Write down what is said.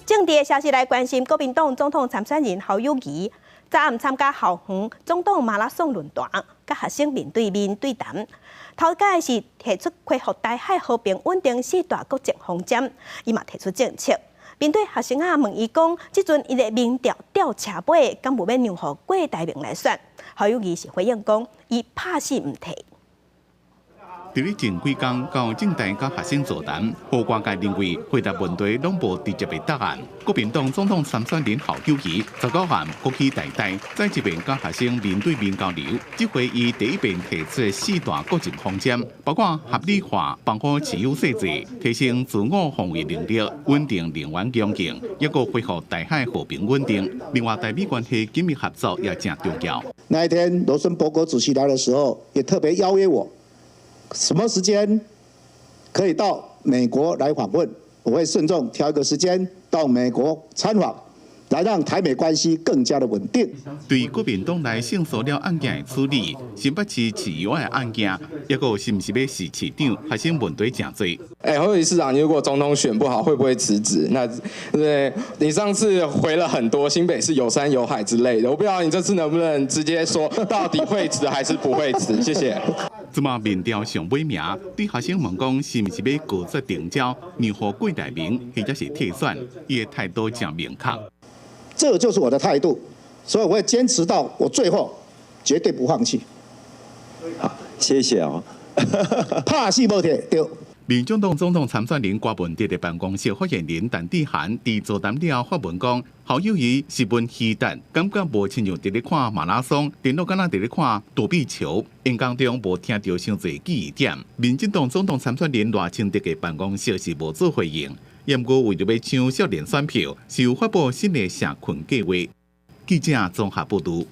政治的消息來關心，國民黨總統參選人侯友宜昨暗參加校園總統馬拉松論壇，佮學生面對面對談。頭擺是提出恢復台海和平穩定四大國政方針，伊嘛提出政策。面對學生仔問伊講，這陣伊的民調吊車尾，敢無欲讓予郭台銘來選？侯友宜是回應講，伊拍死毋退。佇咧前幾工到政大佮學生座談，予外界認為回答問題攏無直接的答案。國民黨總統參選人侯友宜19號國旗代代，再一遍佮學生面對面交流。這回伊第一遍提出四大國政方針，包括合理化防火持有細節，提升自我防衛能力，穩定能源供應，抑閣恢復台海和平穩定。另外，台美關係緊密合作也誠重要。那一天羅森伯格主席來的時候，也特別邀約我，什麼時間可以到美國來訪問？我會慎重挑一個時間到美國參訪，來讓台美關係更加的穩定。對國民黨內性騷擾案件的處理，新北市市議的案件，抑閣是毋是欲辭市長，學生問題誠濟。哎，侯友宜市長，你如果總統選不好，會不會辭職？那對，你上次回了很多新北市有山有海之類的，我不知道你這次能不能直接說到底會辭還是不會辭？謝謝。這馬民調上尾名，對學生問講是毋是欲告捷停招，讓予郭台銘或者是退選，伊的態度誠明確。這就是我的態度，所以我會堅持到我最後，絕對不放棄。好，謝謝哦。拍死無退，對。民進黨總統參選人郭文哲的辦公室發言人陳志涵佇座談了後發文講，侯友宜是問虛答，感覺無親像佇咧看馬拉松，電腦敢若佇咧看躲避球，演講中無聽著傷濟記憶點。民進黨總統參選人賴清德的辦公室是無做回應，毋過為著欲搶少年選票，是有發布新的社群計畫。記者綜合報導。